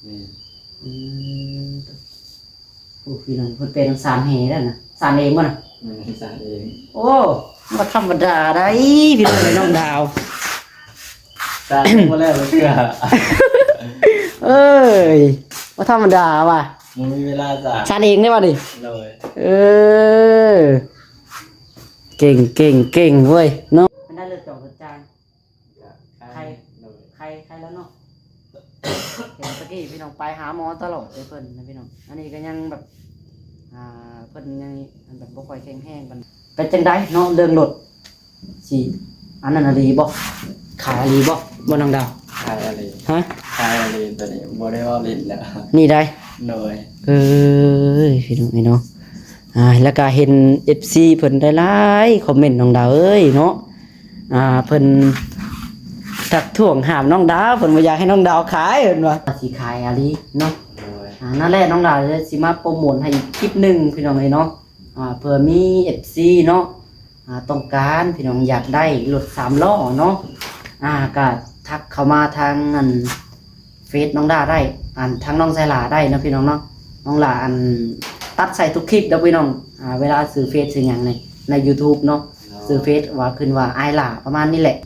ແມ່ນ. ອືມ ໂອ້ ພີ່ນ້ອງ ເພິ່ນແປນສານແຮ່ແລ້ວນະ ສານເອງບໍ່ນະ? ແມ່ນ ສານເອງ. ໂອ້ ບໍ່ທຳມະດາໃດ໋ ພີ່ນ້ອງເອີຍ ນ້ອງດາວ ສານບໍ່ແລ້ວເທື່ອ. ເອີຍ ບໍ່ທຳມະດາວ່າ ບໍ່ມີເວລາສານ ສານເອງເດ້ວ່ານີ້. ໂດຍ. ເອີ ເກັ່ງ ເກັ່ງ ເກັ່ງເວີຍເນາະ. ມັນໄດ້ເລີກຈອກເລີກຈານ ໄຄ ໂດຍ ໄຄ ໄຄແລ້ວເນາະ. ເຫັນຕະກີ້ພີ່ນ້ອງໄປຫາໝໍຕະຫຼອດເດ້ເພິ່ນນະພີ່ນ້ອງ. ອັນນີ້ກໍຍັງແບບ ອ່າ ເພິ່ນຍັງແບບບໍ່ຄ່ອຍແຂງແຮງປານໃດ. ເປັນຈັ່ງໃດເນາະ ເລື່ອງລົດ ຊິອັນນັ້ນອີ່ຫຼີບໍ່? ຂາຍອີ່ຫຼີບໍ່ ບໍ່ນ້ອງດາວ? ຂາຍອີ່ຫຼີ. ຮະ? ຂາຍອີ່ຫຼີ ໂຕນີ້ບໍ່ໄດ້ເວົ້າຫຼິ້ນແລ້ວ ນີ້ໃດ໋. ໂດຍ. ເອີຍ ພີ່ນ້ອງເອີຍເນາະ. ອ່າ ແລ້ວກໍເຫັນເອັຟຊີເພິ່ນຫຼາຍໆຄອມເມັນນ້ອງດາວເອີຍເນາະ. ອ່າ ເພິ່ນທັກທ້ວງຫ້າມນ້ອງດາວ ເພິ່ນບໍ່ຢາກໃຫ້ນ້ອງດາວຂາຍ ເພິ່ນວ່າຊິຂາຍອີ່ຫຼີເນາະ. ໂດຍ. ອ່າ ນັ້ນແຫຼະ ນ້ອງດາວຊິມາໂປຣໂມດໃຫ້ອີກຄລິບໜຶ່ງ ພີ່ນ້ອງເອີຍເນາະ. ອ່າ ເພື່ອມີເອັຟຊີເນາະ ອ່າ ຕ້ອງການ ພີ່ນ້ອງຢາກໄດ້ລົດສາມລໍ້ເນາະ ອ່າ ກໍທັກເຂົ້າມາທາງອັນ ເຟສນ້ອງດາໄດ້ ອັນ ທາງນ້ອງໄຊລາໄດ້ເນາະ ພີ່ນ້ອງເນາະ. ນ້ອງຫຼ້າ ອັນ ຕັດໃສ່ທຸກຄລິບເດີພີ່ນ້ອງ. ອ່າ ເວລາຊື່ເຟສຊື່ຫຍັງໃນ ໃນຢູທູບເນາະ ຊື່ເຟສວ່າ ຂຶ້ນວ່າອ້າຍຫຼ້າ ປະມານນີ້ແຫຼະ.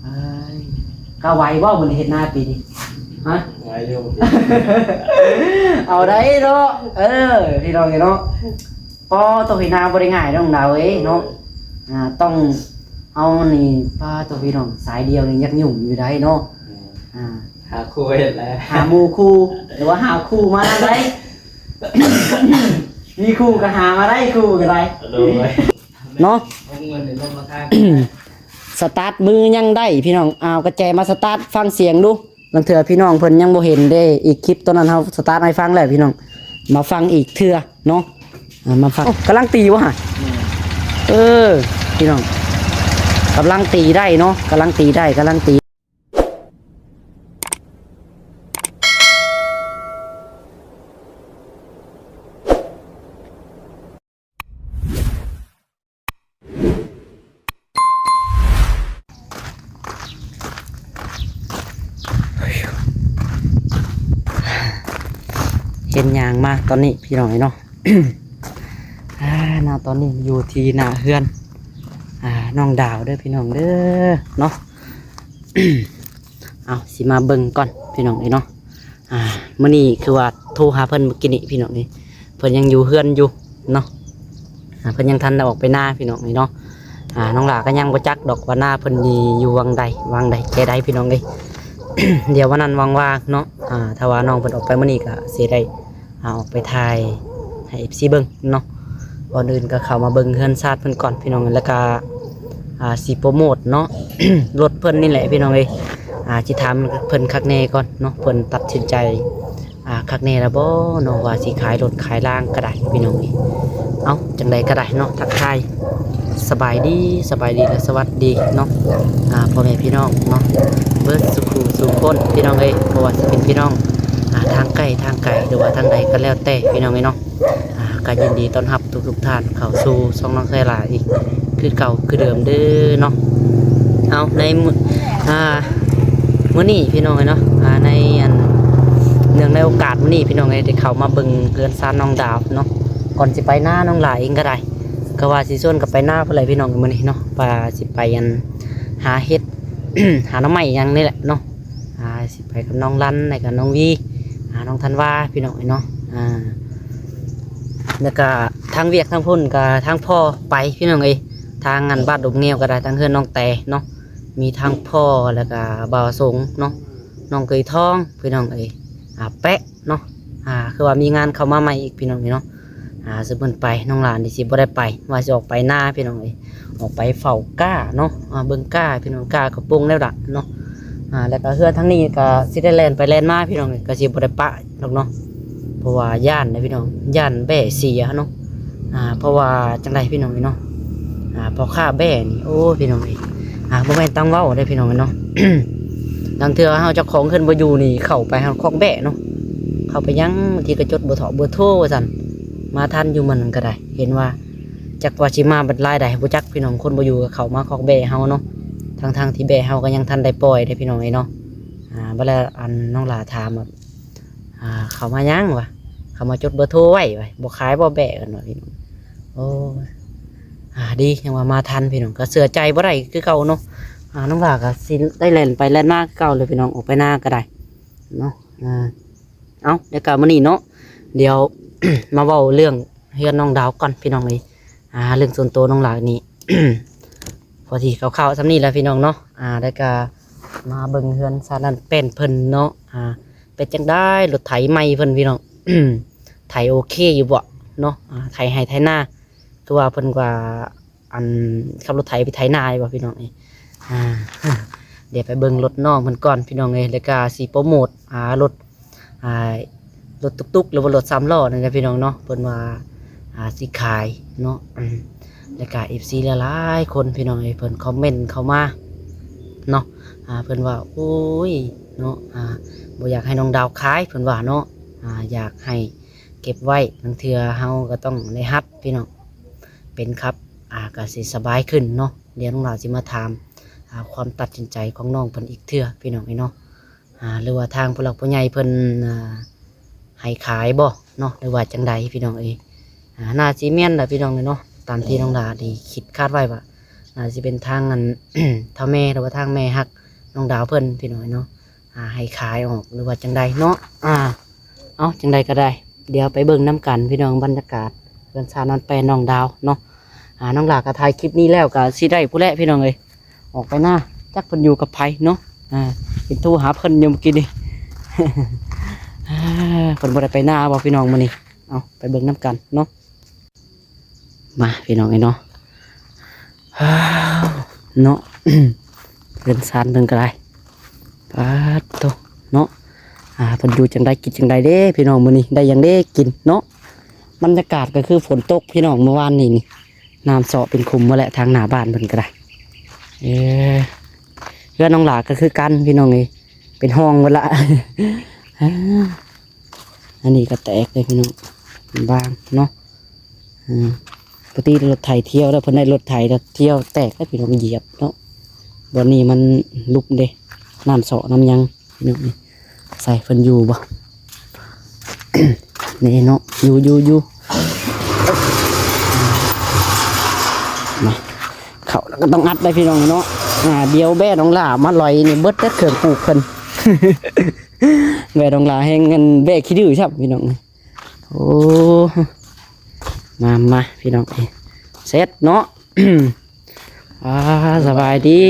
ເອີຍ ກະໄວບໍ່ມື້ນີ້ເຮັດນາປີນີ້? ຮະ? ໄວຢູ່. ເອົາໄດ້ເນາະ. ເອີ ພີ່ນ້ອງເອີຍເນາະ. ປໍ ໂຕເຮັດນາບໍ່ໄດ້ງ່າຍເດີນ້ອງດາວເອີຍເນາະ. ອ່າ ຕ້ອງເອົານີ້ ປາໂຕ ພີ່ນ້ອງ ສາຍດຽວນີ້ຢາກຫຍຸ້ງຢູ່ໃດ໋ເນາະ. ແມ່ນ. ອ່າ ຫາຄູ່ເຮັດແຫຼະ ຫາໝູ່ຄູ່ ຫຼືວ່າຫາຄູ່ມານຳໄດ້. ມີຄູ່ກໍຫາມາໄດ້ ຄູ່ກໍໄດ້. ໂດຍ. ເນາະ ເອົາເງິນໃນລົດມາຂາຍ. ສະຕາດມືຍັງໄດ້ພີ່ນ້ອງ. ເອົາກະແຈມາສະຕາດຟັງສຽງດູ. ລາງເທື່ອພີ່ນ້ອງເພິ່ນຍັງບໍ່ເຫັນເດ້ ອີກຄລິບຕອນນັ້ນເຮົາສະຕາດໃຫ້ຟັງແລ້ວພີ່ນ້ອງ. ມາຟັງອີກເທື່ອເນາະ. ອ່າ ມາຟັງ. ໂອ້ ກຳລັງຕີບໍ່ຫະ? ແມ່ນ. ເອີ ພີ່ນ້ອງ ກຳລັງຕີໄດ້ເນາະ ກຳລັງຕີໄດ້ ກຳລັງຕີ. ເຫັນຍ່າງມາຕອນນີ້ພີ່ນ້ອງເອີຍເນາະ. ອ່າ ນະ ຕອນນີ້ຢູ່ທີ່ໜ້າເຮືອນ ອ່າ ນ້ອງດາວເດີພີ່ນ້ອງເດີເນາະ. ເອົາ ຊິມາເບິ່ງກ່ອນພີ່ນ້ອງເອີຍເນາະ. ອ່າ ມື້ນີ້ຄືວ່າໂທຫາເພິ່ນມື້ກີ້ນີ້ພີ່ນ້ອງເອີຍ ເພິ່ນຍັງຢູ່ເຮືອນຢູ່ເນາະ. ອ່າ ເພິ່ນຍັງທັນໄດ້ອອກໄປນາພີ່ນ້ອງເອີຍເນາະ. ອ່າ ນ້ອງຫຼ້າກໍຍັງບໍ່ຈັກດອກວ່ານາເພິ່ນນີ້ຢູ່ວັງໃດ ວັງໃດແຈໃດພີ່ນ້ອງເອີຍ. ດຽວວັນນັ້ນວ່າງໆເນາະ ອ່າ ຖ້າວ່ານ້ອງເພິ່ນອອກໄປມື້ນີ້ກໍຊິໄດ້ ອ່າ ອອກໄປຖ່າຍໃຫ້ເອັຟຊີເບິ່ງເນາະ. ກ່ອນອື່ນກໍເຂົ້າມາເບິ່ງເຮືອນຊານເພິ່ນກ່ອນພີ່ນ້ອງ ແລ້ວກໍ ອ່າ ຊິໂປຣໂມດເນາະ ລົດເພິ່ນນີ້ແຫຼະພີ່ນ້ອງເອີຍ. ອ່າ ຊິຖາມເພິ່ນຄັກແນ່ກ່ອນເນາະ ເພິ່ນຕັດສິນໃຈ ອ່າ ຄັກແນ່ແລ້ວບໍ່ເນາະ ວ່າຊິຂາຍລົດຂາຍລາງກໍໄດ້ພີ່ນ້ອງເອີຍ. ເອົ້າ ຈັ່ງໃດກໍໄດ້ເນາະ ທັກທາຍສະບາຍດີ ສະບາຍດີ ແລະ ສະຫວັດດີເນາະ ອ່າ ພໍ່ແມ່ພີ່ນ້ອງເນາະ ເບິດສູ່ຄູ່ສູ່ຄົນພີ່ນ້ອງເອີຍ. ບໍ່ວ່າຊິເປັນພີ່ນ້ອງ ອ່າ ທາງໃກ້ທາງໄກ ຫຼືວ່າທາງໃດກໍແລ້ວແຕ່ພີ່ນ້ອງເອີຍເນາະ. ອ່າ ກໍຍິນດີຕ້ອນຮັບທຸກໆທ່ານເຂົ້າສູ່ຊ່ອງນ້ອງໄຊລາອີກຄືເກົ່າຄືເດີມເດີເນາະ. ເອົາ ໃນມື້ ອ່າ ມື້ນີ້ພີ່ນ້ອງເອີຍເນາະ ອ່າ ໃນອັນ ເນື່ອງໃນໂອກາດມື້ນີ້ພີ່ນ້ອງເອີຍ ໄດ້ເຂົ້າມາເບິ່ງເຮືອນຊານນ້ອງດາວເນາະ. ກ່ອນຊິໄປນາ ນ້ອງຫຼ້າເອງກໍໄດ້ ກໍວ່າຊິຊວນກັນໄປນາພຸ້ນແຫຼະພີ່ນ້ອງ ມື້ນີ້ເນາະ ວ່າຊິໄປອັນ ຫາເຫັດ ຫາໜໍ່ໄມ້ຫຍັງນີ້ແຫຼະເນາະ. ອ່າ ຊິໄປກັບນ້ອງລັນ ແລ້ວກໍນ້ອງວີ ອ່າ ນ້ອງທັນວາ ພີ່ນ້ອງເອີຍເນາະ. ອ່າ ແລ້ວກໍທາງວຽກທາງພຸ້ນກໍທາງພໍ່ໄປ ພີ່ນ້ອງເອີຍ ທາງອັນບ້ານດົມແງວກໍໄດ້ ທາງເຮືອນນ້ອງແຕເນາະ ມີທາງພໍ່ ແລ້ວກໍບ່າວສົງເນາະ ນ້ອງເຄີຍທອງ ພີ່ນ້ອງເອີຍ ອ່າ ແປະ ເນາະ. ອ່າ ຄືວ່າມີງານເຂົ້າມາໃໝ່ອີກ ພີ່ນ້ອງເອີຍເນາະ. ອ່າ ຊິເພິ່ນໄປ ນ້ອງຫຼ້ານີ້ຊິບໍ່ໄດ້ໄປ ວ່າຊິອອກໄປນາ ພີ່ນ້ອງເອີຍ ອອກໄປເຝົ້າກ້າເນາະ ອ່າ ເບິ່ງກ້າ ພີ່ນ້ອງ ກ້າກໍປົ່ງແລ້ວລະເນາະ. ອ່າ ແລ້ວກໍເຮືອນທາງນີ້ກໍຊິໄດ້ແລ່ນໄປແລ່ນມາ ພີ່ນ້ອງເອີຍ ກໍຊິບໍ່ໄດ້ປະດອກເນາະ ເພາະວ່າຢ້ານເດ້ ພີ່ນ້ອງ ຢ້ານແບ້ເສຍເນາະ. ອ່າ ເພາະວ່າຈັ່ງໃດ ພີ່ນ້ອງເອີຍເນາະ ອ່າ ພໍ່ຄ້າແບ້ນີ້ ໂອ້ ພີ່ນ້ອງເອີຍ ອ່າ ບໍ່ແມ່ນຕັ້ງເວົ້າເດ້ ພີ່ນ້ອງເອີຍເນາະ. ລາງເທື່ອເຮົາເຈົ້າຂອງເຮືອນບໍ່ຢູ່ນີ້ ເຂົ້າໄປຫາຄອກແບ້ເນາະ ເຂົ້າໄປຫຍັງ ບາງທີກໍຈົດບໍ່ເທາະເບີໂທວ່າຊັ້ນ ມາທັນຢູ່ມື້ນັ້ນກໍໄດ້ ເຫັນວ່າ ຈັກວ່າຊິມາບັດລາຍໃດບໍ່ຈັກ ພີ່ນ້ອງ ຄົນບໍ່ຢູ່ກໍເຂົ້າມາຄອກແບ້ເຮົາເນາະ ທັງໆທີ່ແບ້ເຮົາກໍຍັງທັນໄດ້ປ່ອຍເດ້ ພີ່ນ້ອງເອີຍເນາະ. ອ່າ ບັດແລ້ວ ອັນ ນ້ອງຫຼ້າຖາມວ່າ ອ່າ ເຂົາມາຫຍັງວະ ເຂົາມາຈົດເບີໂທໄວ້ວະ ບໍ່ຂາຍບໍ່ແບ້ກັນວະ ພີ່ນ້ອງ. ໂອ້ຍ ອ່າ ດີ ຍັງວ່າມາທັນ ພີ່ນ້ອງ ກໍເຊື່ອໃຈບໍ່ໄດ້ຄືເກົ່າເນາະ. ອ່າ ນ້ອງຫຼ້າກໍຊິໄດ້ແລ່ນໄປແລ່ນມາຄືເກົ່າເລີຍ ພີ່ນ້ອງ ອອກໄປນາກໍໄດ້ເນາະ. ອ່າ ເອົາ ແລ້ວກໍມື້ນີ້ເນາະ ດຽວ ມາເວົ້າເລື່ອງເຮືອນນ້ອງດາວກ່ອນ ພີ່ນ້ອງເອີຍ. ອ່າ ເລື່ອງສ່ວນໂຕນ້ອງຫຼ້ານີ້ ພໍຊິຄ່າວໆສ່ຳນີ້ແຫຼະ ພີ່ນ້ອງເນາະ. ອ່າ ແລ້ວກໍມາເບິ່ງເຮືອນຊານນັ້ນແປ້ນເພິ່ນເນາະ. ອ່າ ເປັນຈັ່ງໃດ ລົດໄຖໃໝ່ເພິ່ນ ພີ່ນ້ອງ ໄຖໂອເຄຢູ່ບໍ່ເນາະ? ອ່າ ໄຖໄຮ່ໄຖນາ ຄືວ່າເພິ່ນວ່າ ອັນ ຂັບລົດໄຖໄປໄຖນາຢູ່ບໍ່ ພີ່ນ້ອງເອີຍ? ອ່າ ດຽວໄປເບິ່ງລົດນ້ອງເພິ່ນກ່ອນ ພີ່ນ້ອງເອີຍ. ແລ້ວກໍຊິໂປຣໂມດ ອ່າ ລົດ ອ່າ ລົດຕຸກໆ ຫຼືວ່າລົດສາມລໍ້ນັ້ນແຫຼະ ພີ່ນ້ອງເນາະ. ເພິ່ນວ່າ ອ່າ ຊິຂາຍເນາະ. ອືມ ແລ້ວກໍເອັຟຊີຫຼາຍໆຄົນ ພີ່ນ້ອງເອີຍ ເພິ່ນຄອມເມັນເຂົ້າມາເນາະ. ອ່າ ເພິ່ນວ່າ ໂອ້ຍ ເນາະ ອ່າ ບໍ່ຢາກໃຫ້ນ້ອງດາວຂາຍ ເພິ່ນວ່າເນາະ. ອ່າ ຢາກໃຫ້ເກັບໄວ້ ລາງເທື່ອເຮົາກໍຕ້ອງໄດ້ຫັດ ພີ່ນ້ອງ ເປັນຂັບ ອ່າ ກໍຊິສະບາຍຂຶ້ນເນາະ. ດຽວນ້ອງຫຼ້າຊິມາຖາມ ອ່າ ຄວາມຕັດສິນໃຈຂອງນ້ອງເພິ່ນອີກເທື່ອ ພີ່ນ້ອງເອີຍເນາະ. ອ່າ ຫຼືວ່າທາງຜູ້ຫຼັກຜູ້ໃຫຍ່ເພິ່ນ ອ່າ ໃຫ້ຂາຍບໍ່ເນາະ ຫຼືວ່າຈັ່ງໃດ ພີ່ນ້ອງເອີຍ? ອ່າ ໜ້າຊິແມ່ນລະ ພີ່ນ້ອງເອີຍເນາະ. ຕາມທີ່ນ້ອງຫຼ້າໄດ້ຄິດຄາດໄວ້ວ່າ ໜ້າຊິເປັນທາງ ອັນ ເຖົ້າແມ່ ຫຼືວ່າທາງແມ່ຮັກນ້ອງດາວເພິ່ນ ພີ່ນ້ອງເອີຍເນາະ. ອ່າ ໃຫ້ຂາຍອອກ ຫຼືວ່າຈັ່ງໃດເນາະ. ອ່າ ເອົາ ຈັ່ງໃດກໍໄດ້ ດຽວໄປເບິ່ງນຳກັນ ພີ່ນ້ອງ ບັນຍາກາດເຮືອນຊານນອນແປນນ້ອງດາວເນາະ. ອ່າ ນ້ອງຫຼ້າກໍຖ່າຍຄລິບນີ້ແລ້ວກໍຊິໄດ້ພຸ້ນແຫຼະ ພີ່ນ້ອງເອີຍ ອອກໄປນາ. ຈັກເພິ່ນຢູ່ກັບໃຜເນາະ. ອ່າ ເຫັນໂທຫາເພິ່ນຢູ່ມື້ກີ້ນີ້ ເພິ່ນບໍ່ໄດ້ໄປນາບໍ່ ພີ່ນ້ອງ ມື້ນີ້? ເອົາ ໄປເບິ່ງນຳກັນເນາະ. ມາ ພີ່ນ້ອງເອີຍເນາະ ເນາະ ເຮືອນຊານເພິ່ນກໍໄດ້ ປາດໂທ້ເນາະ. ອ່າ ເພິ່ນຢູ່ຈັ່ງໃດກິນຈັ່ງໃດເດ້ ພີ່ນ້ອງ ມື້ນີ້ໄດ້ຫຍັງເດ້ກິນເນາະ. ບັນຍາກາດກໍຄືຝົນຕົກ ພີ່ນ້ອງ ເມື່ອວານນີ້ນີ້ ນ້ຳເຊາະເປັນຂຸມໝົດແຫຼະ ທາງໜ້າບ້ານເພິ່ນກໍໄດ້. ເອີ ເຮືອນນ້ອງຫຼ້າກໍຄືກັນ ພີ່ນ້ອງເອີຍ ເປັນຮ່ອງໝົດລະ. ອ່າ ອັນນີ້ກໍແຕກເດ້ ພີ່ນ້ອງ ບາງເນາະ. ອືມ ປົກກະຕິລົດໄຖທ່ຽວແລ້ວ ເພິ່ນໄດ້ລົດໄຖແລ້ວທ່ຽວແຕກແລ້ວ ພີ່ນ້ອງ ຢຽບເນາະ. ບ່ອນນີ້ມັນຫຼຸບເດ້ ນ້ຳເຊາະນ້ຳຫຍັງ ພີ່ນ້ອງ ໃສ່ເພິ່ນຢູ່ບໍ່? ນີ້ເນາະ ຢູ່ ຢູ່ ຢູ່ ມາ ເຂົ້າແລ້ວກໍຕ້ອງອັດໄດ້ ພີ່ນ້ອງເນາະ. ອ່າ ດຽວແບ້ນ້ອງຫຼ້າມາລອຍນີ້ເບິດແຕ່ເຄື່ອງປູກເພິ່ນ ແບ້ນ້ອງຫຼ້າແຮ່ງອັນແບ້ຂີ້ດື້ຊ້ຳ ພີ່ນ້ອງ. ໂອ້ ມາ ມາ ພີ່ນ້ອງເອີຍ ເສັດເນາະ. ອ່າ ສະບາຍດີ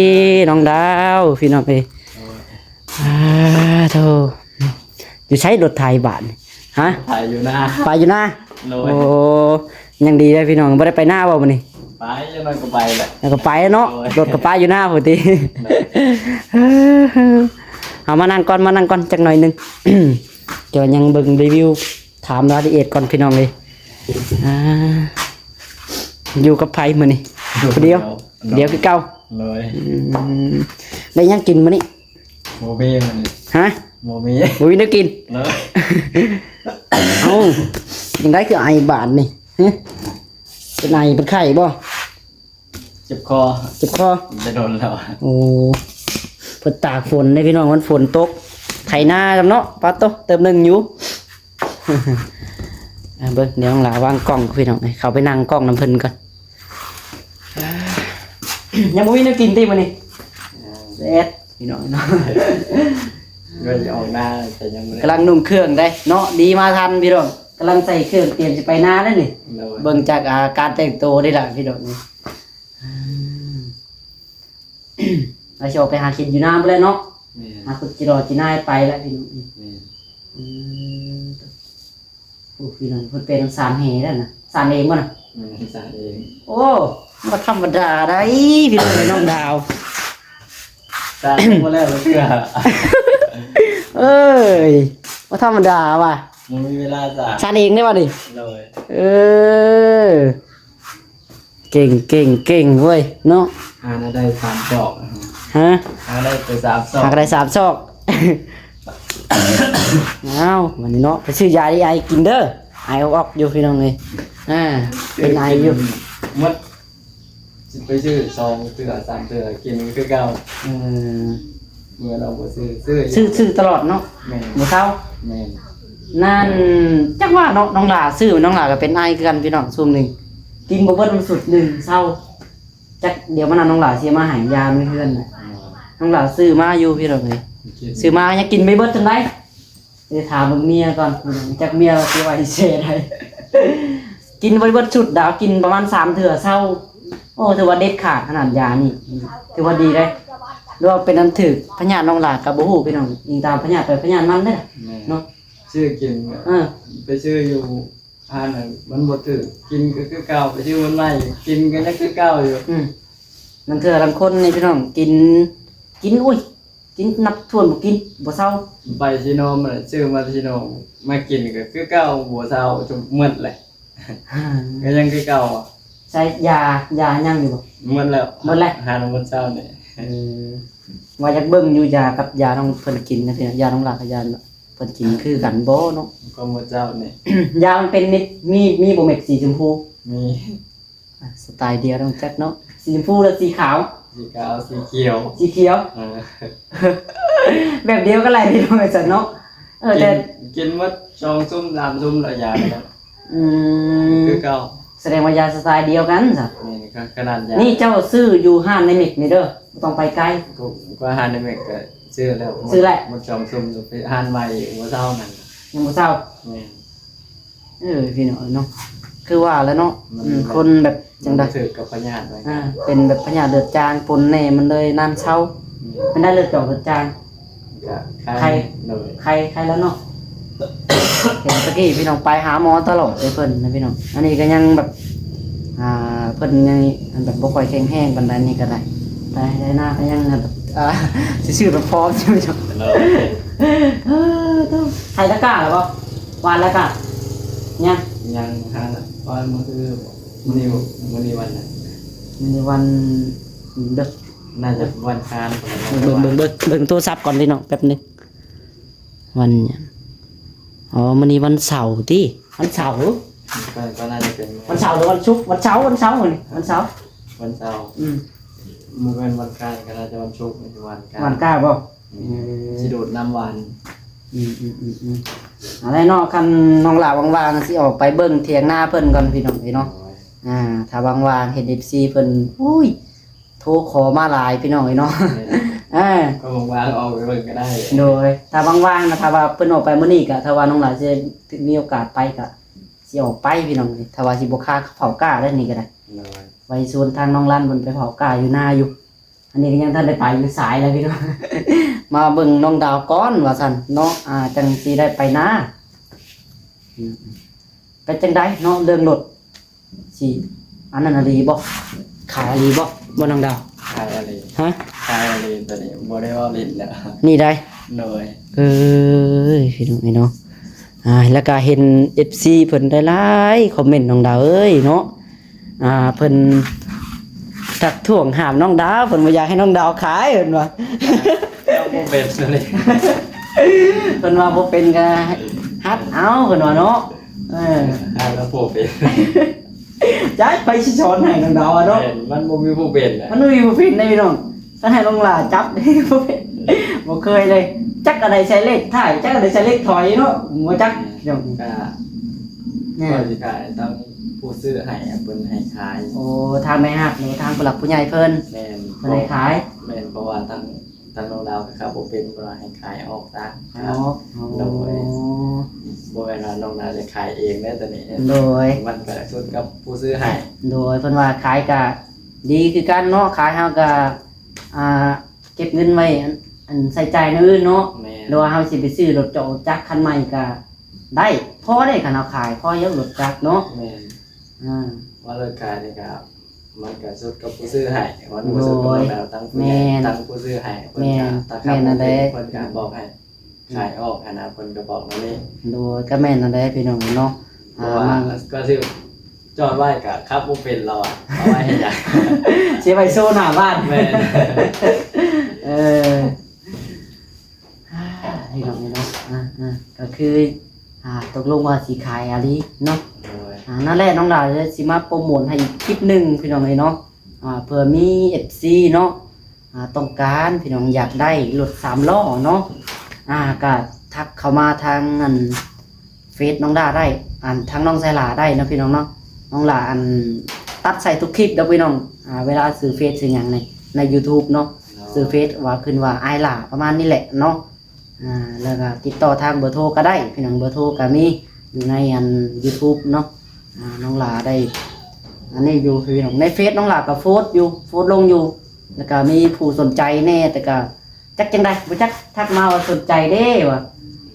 ນ້ອງດາວ ພີ່ນ້ອງເອີຍ. ໂດຍ ອ່າ ໂທ້ ຢູ່ໃສລົດໄຖບາດນີ້? ຮະ ໄຖຢູ່ນາ ໄປຢູ່ນາ. ໂດຍ ໂອ້ ຍັງດີເດ້ ພີ່ນ້ອງ ບໍ່ໄດ້ໄປນາບໍ່ມື້ນີ້? ໄປ ຈັກໜ້ອຍກໍໄປແຫຼະ ແລ້ວກໍໄປເນາະ. ໂດຍ ລົດກໍປະຢູ່ນາພຸ້ນຕິ. ໂດຍ ເອົາ ມານັ່ງກ່ອນ ມານັ່ງກ່ອນຈັກໜ້ອຍໜຶ່ງ ດຽວຍັງເບິ່ງຣີວິວ ຖາມລາຍລະອຽດກ່ອນ ພີ່ນ້ອງເອີຍ. ອ່າ ຢູ່ກັບໃຜມື້ນີ້? ຢູ່ຄົນດຽວ ຄົນດຽວ ດຽວຄືເກົ່າ. ໂດຍ ອືມ ໄດ້ຫຍັງກິນມື້ນີ້? ບໍ່ມີມື້ນີ້ ຮະ? ບໍ່ມີ ບໍ່ມີແນວກິນ. ໂດຍ ເອົ້າ ຈັ່ງໃດຄືໄອບາດນີ້? ຮະ ເປັນໄອເປັນໄຂ້ບໍ່? ເຈັບຄໍ ເຈັບຄໍ ໄດ້ດົນແລ້ວ. ໂອ້ ເພິ່ນຕາກຝົນເດ້ ພີ່ນ້ອງ ມັນຝົນຕົກ ໄຖນາກັນເນາະ. ປາດໂທ້ ເຕີບໜຶ່ງຢູ່. ອ່າ ເບິ່ງ ດຽວນ້ອງຫຼ້າວາງກ້ອງ ພີ່ນ້ອງເອີຍ ເຂົ້າໄປນັ່ງກ້ອງນຳເພິ່ນກ່ອນ. ຍັງບໍ່ມີແນວກິນຕິມື້ນີ້? ແຊດ ພີ່ນ້ອງເນາະ ເພິ່ນຈະອອກນາ ແຕ່ຍັງບໍ່ໄດ້ ກຳລັງນຸ່ງເຄື່ອງໄດ໋ເນາະ. ດີມາທັນ ພີ່ນ້ອງ ກຳລັງໃສ່ເຄື່ອງ ຕຽມຊິໄປນາແລ້ວນີ້. ໂດຍ ເບິ່ງຈາກ ອ່າ ການແຕ່ງໂຕໄດ້ລະ ພີ່ນ້ອງ. ອືມ ລາວຊິອອກໄປຫາກິນຢູ່ນາພຸ້ນແຫຼະເນາະ. ແມ່ນ ຫາຂຸດຈີ່ລໍຈີ່ນາຍໄປແລ້ວ ພີ່ນ້ອງ. ແມ່ນ ອືມ ໂອ້ ພີ່ນ້ອງ ເພິ່ນເປັນສານແຮ່ແລ້ວນະ ສານເອງບໍ່ນະ? ແມ່ນ ສານເອງ. ໂອ້ ບໍ່ທຳມະດາໃດ໋ ພີ່ນ້ອງເອີຍ ນ້ອງດາວ ສານບໍ່ແລ້ວເທື່ອ. ເອີຍ ບໍ່ທຳມະດາວ່າ ບໍ່ມີເວລາສານ ສານເອງໄດ້ບໍ່ນີ້? ໂດຍ ເອີ ເກັ່ງ ເກັ່ງ ເກັ່ງເວີຍເນາະ. ຫາໄດ້ສາມຊອກ ຮະ ຫາໄດ້ໄປສາມຊອກ ຫາໄດ້ສາມຊອກ. ອ້າວ ບັດນີ້ເນາະ ໄປຊື້ຢາດີໄອກິນເດີ ໄອອອກໆຢູ່ ພີ່ນ້ອງເອີຍ. ອ່າ ເປັນໄອຢູ່ ໝົດ ຊິໄປຊື້ສອງເທື່ອສາມເທື່ອ ກິນຄືເກົ່າ. ເອີ ເມື່ອລາວບໍ່ຊື້ ຊື້ ຊື້ ຊື້ຕະຫຼອດເນາະ. ແມ່ນ ບໍ່ເຊົາ. ແມ່ນ ນັ້ນ ຈັກວ່າເນາະ ນ້ອງຫຼ້າຊື້ ນ້ອງຫຼ້າກໍເປັນໄອຄືກັນພີ່ນ້ອງ ຊ່ວງນີ້ ກິນບໍ່ເບິດມັນຊຸດໜຶ່ງເຊົາ. ຈັກ ດຽວມື້ໜ້ານ້ອງຫຼ້າຊິມາໃຫ້ ຢາໃນເຮືອນນະ ນ້ອງຫຼ້າຊື້ມາຢູ່ພີ່ນ້ອງເອີຍ ຊື້ມາຍັງກິນບໍ່ເບິດຈັ່ງໃດ. ໄປຖາມເບິ່ງເມຍກ່ອນ ຈັກເມຍຊິວ່າຊິແຊໃດ. ກິນບໍ່ເບິດຊຸດດາວ ກິນປະມານສາມເທື່ອເຊົາ. ໂອ້ ຖືວ່າເດັດຂາດຂະໜາດຢານີ້ ຖືວ່າດີເດ້ ຫຼືວ່າເປັນອັນຖືກພະຍາດນ້ອງຫຼ້າກໍບໍ່ຮູ້ພີ່ນ້ອງ ອີງຕາມພະຍາດໃຜພະຍາດມັນເດ້ ແມ່ນ ເນາະ. ຊື້ກິນ ເອີ ໄປຊື້ຢູ່ຮ້ານນັ້ນມັນບໍ່ຖືກ ກິນກໍຄືເກົ່າ ໄປຊື້ມັນໃໝ່ກິນກໍຍັງຄືເກົ່າຢູ່. ອືມ ລາງເທື່ອລາງຄົນນີ້ພີ່ນ້ອງ ກິນ ກິນ ໂອ້ຍ ກິນນັບຖ້ວນບໍ່ກິນ ບໍ່ເຊົາ. ໄປຊີໂນມາ ຊື້ມາຊີໂນມາກິນກໍຄືເກົ່າ ບໍ່ເຊົາ ຈົນໝົດແຫຼະ ກໍຍັງຄືເກົ່າ. ໃຊ້ຢາ ຢາຍັງຢູ່ບໍ່? ໝົດແລ້ວ ໝົດແລ້ວ ຫານຳໝົດເຊົ້ານີ້. ເອີ ວ່າຢາກເບິ່ງຢູ່ຢາກັບຢານ້ອງເພິ່ນກິນນະ ຢານ້ອງຫຼ້າກັບຢາເພິ່ນກິນຄືກັນບໍ່ເນາະ? ກໍໝົດເຈົ້ານີ້ ຢາມັນເປັນເມັດ ມີ ມີບໍ່ເມັດສີຊົມພູ? ມີ. ອ່າ ສະໄຕລ໌ດຽວນ້ອງຈັກເນາະ ສີຊົມພູ ຫຼື ສີຂາວ? ສີຂາວ ສີຂຽວ ສີຂຽວ. ເອີ ແບບດຽວກັນແຫຼະພີ່ນ້ອງ ວ່າຊັ້ນເນາະ. ເອີ ແຕ່ກິນໝົດສອງຊຸມສາມຊຸມແລ້ວຢານີ້. ອືມ ຄືເກົ່າ ສະແດງວ່າຢາສະໄຕລ໌ດຽວກັນຊະ. ແມ່ນ ຂະໜາດຢາ ນີ້ເຈົ້າຊື້ຢູ່ຮ້ານໃນເມັກນີ້ເດີ ບໍ່ຕ້ອງໄປໄກ. ກໍ ກໍຮ້ານໃນເມັກກໍຊື້ແລ້ວ ຊື້ແລ້ວ ໝົດສອງຊຸມ ໄປຮ້ານໃໝ່ບໍ່ເຊົານັ້ນ ຍັງບໍ່ເຊົາ. ແມ່ນ. ເອີ ພີ່ນ້ອງເອີຍເນາະ ຄືວ່າແຫຼະເນາະ ມັນ ອືມ ແບບ ຄົນແບບຈັ່ງໃດ ມັນຖືກກັບພະຍາດໄວ້ ອ່າ ເປັນແບບພະຍາດເລືອດຈາງປົນແດ່ ມັນເລີຍນານເຊົາ. ອືມ ມັນໄດ້ເລືອດຈອກເລືອດຈາງ ກະໄຄ ໄຄ ໂດຍ ໄຄ ໄຄແລ້ວເນາະ. ເຫັນຕະກີ້ພີ່ນ້ອງໄປຫາໝໍຕະຫຼອດເດ້ເພິ່ນນະພີ່ນ້ອງ ອັນນີ້ກໍຍັງແບບ ອ່າ ເພິ່ນຍັງແບບບໍ່ຄ່ອຍແຂງແຮງປານໃດ ນີ້ກໍໄດ້ ໄປໄຮ່ນາກໍຍັງແບບ ອ່າ ຊື່ໆ ແບບພ້ອມຢູ່. ໂດຍ ເອີ ໄຮ່ຕະກ້າແລ້ວບໍ່? ຫວ່ານແລ້ວກະຍັງ ຍັງຫາ ຫວ່ານມື້ຄື ມື້ນີ້ ມື້ນີ້ວັນຫຍັງ? ມື້ນີ້ວັນ ເດີ ໜ້າຈະວັນຄານ. ເບິ່ງ ເບິ່ງ ເບິ່ງ ເບິ່ງ ເບິ່ງໂທລະສັບກ່ອນພີ່ນ້ອງ ແປັບໜຶ່ງ ວັນຫຍັງ? ອໍ ມື້ນີ້ວັນເສົາຕິ ວັນເສົາ ກໍ ກໍໜ້າຈະເປັນວັນເສົາ ຫຼື ວັນສຸກ? ວັນເສົາ ວັນເສົາມື້ນີ້ ວັນເສົາ ວັນເສົາ. ອືມ ບໍ່ແມ່ນວັນຄານ ກໍໜ້າຈະວັນສຸກ ວັນກາ ວັນກາບໍ່? ອືມ ເອີ ຊິດູດນ້ຳຫວານ. ອືມ ອືມ ອືມ ອືມ ເອົາແຫຼະເນາະ ຄັນນ້ອງຫຼ້າວ່າງໆ ຊິອອກໄປເບິ່ງຖຽງນາເພິ່ນກ່ອນພີ່ນ້ອງເອີຍເນາະ. ໂດຍ ອ່າ ຖ້າວ່າງໆ ເຫັນເອັຟຊີເພິ່ນ ໂອ້ຍ ໂທຂໍມາຫຼາຍພີ່ນ້ອງເອີຍເນາະ. ເອີ ກໍວ່າງໆ ອອກໄປເບິ່ງກໍໄດ້. ໂດຍ ຖ້າວ່າງໆ ນະ ຖ້າວ່າເພິ່ນອອກໄປມື້ນີ້ກໍ ຖ້າວ່ານ້ອງຫຼ້າຊິມີໂອກາດໄປກໍຊິອອກໄປພີ່ນ້ອງເອີຍ ຖ້າວ່າຊິບໍ່ຄາເຝົ້າກ້າໄດ້ນີ້ກໍໄດ້. ໂດຍ ໄວ້ຊວນທາງນ້ອງລັນເພິ່ນໄປເຝົ້າກ້າຢູ່ນາຢູ່. ອັນນີ້ກໍຍັງທັນໄດ້ໄປຢູ່ສາຍແຫຼະພີ່ນ້ອງ ມາເບິ່ງນ້ອງດາວກ່ອນວ່າຊັ້ນເນາະ ອ່າ ຈັ່ງຊິໄດ້ໄປນາ. ອືມ ເປັນຈັ່ງໃດເນາະ ເລື່ອງລົດ ຊິອັນນັ້ນອີ່ຫຼີບໍ່? ຂາຍອີ່ຫຼີບໍ່ ບໍ່ນ້ອງດາວ? ຂາຍອີ່ຫຼີ. ຮະ? ຂາຍອີ່ຫຼີ ໂຕນີ້ບໍ່ໄດ້ເວົ້າຫຼິ້ນແລ້ວ ນີ້ໄດ໋. ໂດຍ ເອີຍ ພີ່ນ້ອງເອີຍເນາະ ອ່າ ແລ້ວກໍເຫັນເອັຟຊີເພິ່ນໄດ້ຫຼາຍຄອມເມັນ ນ້ອງດາວເອີຍເນາະ ອ່າ ເພິ່ນທັກທ້ວງຫ້າມນ້ອງດາວ ເພິ່ນບໍ່ຢາກໃຫ້ນ້ອງດາວຂາຍ ເພິ່ນວ່າ. ເຈົ້າບໍ່ເປັນເລີຍ ເພິ່ນວ່າບໍ່ເປັນກໍຫັດເອົາ ເພິ່ນວ່າເນາະ. ເອີ ຫາແລ້ວບໍ່ເປັນ ຈັກໃຜຊິສອນໃຫ້ນ້ອງດາວເນາະ. ແມ່ນ ມັນບໍ່ມີຜູ້ເປັນນະ ມັນບໍ່ມີຜູ້ເປັນເດ້ພີ່ນ້ອງ. ຄັນໃຫ້ນ້ອງຫຼ້າຈັບ ບໍ່ເຄີຍເລີຍ ຈັກອັນໃດໃສ່ເລກທ້າຍ ຈັກອັນໃດໃສ່ເລກຖອຍເນາະ ບໍ່ຈັກ. ອືມ ພີ່ນ້ອງ ກໍ ແມ່ນ ຂ້ອຍຊິຂາຍທາງຜູ້ຊື້ໃຫ້ ເພິ່ນໃຫ້ຂາຍ. ໂອ້ ທາງແມ່ຮັກ ຫຼືວ່າທາງຜູ້ຫຼັກຜູ້ໃຫຍ່ເພິ່ນ? ແມ່ນ ເພິ່ນໃຫ້ຂາຍ. ແມ່ນ ເພາະວ່າທາງ ທາງນ້ອງດາວກໍຂັບບໍ່ເປັນ ເພິ່ນວ່າໃຫ້ຂາຍອອກຊະ. ອໍ ໂດຍ ບໍ່ແມ່ນວ່ານ້ອງດາວຈະຂາຍເອງເດ້ໂຕນີ້. ໂດຍ ມັນກໍສຸດກັບຜູ້ຊື້ໃຫ້. ໂດຍ ເພິ່ນວ່າຂາຍກໍດີຄືກັນເນາະ ຂາຍເຮົາກໍ ອ່າ ເກັບເງິນໄວ້ ອັນ ອັນໃຊ້ຈ່າຍແນວອື່ນເນາະ. ແມ່ນ ຫຼືວ່າເຮົາຊິໄປຊື້ລົດເຈາະລົດຈັກຄັນໃໝ່ກໍໄດ້ ພໍເດ້ ຄັນເຮົາຂາຍ ພໍຢູ່ລົດຈັກເນາະ. ແມ່ນ ອ່າ ວ່າລົດຂາຍນີ້ກໍ ມັນກໍສຸດກັບຜູ້ຊື້ໃຫ້ ມັນບໍ່ສຸດກັບ ໂດຍ ແມ່ນ ທາງຜູ້ຊື້ໃຫ້ ເພິ່ນກໍ ແມ່ນ ຖ້າຂັບບໍ່ເປັນ ເພິ່ນກໍບອກໃຫ້ຂາຍອອກຫັ້ນນະ ເພິ່ນກໍບອກແນວນີ້. ໂດຍ ກໍແມ່ນນັ້ນແຫຼະພີ່ນ້ອງເນາະ. ເພາະວ່າ ອ່າ ກໍຊິຈອດໄວ້ກໍຂັບບໍ່ເປັນແລ້ວອະ ເອົາໄວ້ເຮັດຫຍັງ ຊິໄວ້ໂຊໜ້າບ້ານ. ແມ່ນ ເອີ ອ່າ ພີ່ນ້ອງເນາະ ອ່າ ອ່າ ກໍຄື ອ່າ ຕົກລົງວ່າຊິຂາຍອີ່ຫຼີເນາະ. ໂດຍ ອ່າ ນັ້ນແຫຼະ ນ້ອງດາວຊິມາໂປຣໂມດໃຫ້ອີກຄລິບໜຶ່ງ ພີ່ນ້ອງເອີຍເນາະ ອ່າ ເພື່ອມີເອັຟຊີເນາະ ອ່າ ຕ້ອງການ ພີ່ນ້ອງຢາກໄດ້ລົດສາມລໍ້ເນາະ ອ່າ ກໍທັກເຂົ້າມາທາງອັນ ເຟສນ້ອງດາໄດ້ ອັນ ທາງນ້ອງໄຊລາໄດ້ເນາະພີ່ນ້ອງເນາະ. ນ້ອງຫຼ້າ ອັນ ຕັດໃສ່ທຸກຄລິບເດີພີ່ນ້ອງ. ອ່າ ເວລາຊື່ເຟສຊື່ຫຍັງໃນ ໃນຢູທູບເນາະ ຊື່ເຟສວ່າ ຂຶ້ນວ່າອ້າຍຫຼ້າ ປະມານນີ້ແຫຼະເນາະ. ອ່າ ແລ້ວກໍຕິດຕໍ່ທາງເບີໂທກໍໄດ້ພີ່ນ້ອງ ເບີໂທກໍມີຢູ່ໃນ ອັນ ຢູທູບເນາະ. ອ່າ ນ້ອງຫຼ້າໄດ້ ອັນນີ້ຢູ່ພີ່ນ້ອງ ໃນເຟສນ້ອງຫຼ້າກໍໂພສຢູ່ ໂພສລົງຢູ່ ແລ້ວກໍມີຜູ້ສົນໃຈແດ່ ແຕ່ກໍ ຈັກຈັ່ງໃດ ບໍ່ຈັກ ທັກມາວ່າສົນໃຈເດ້ວ່າ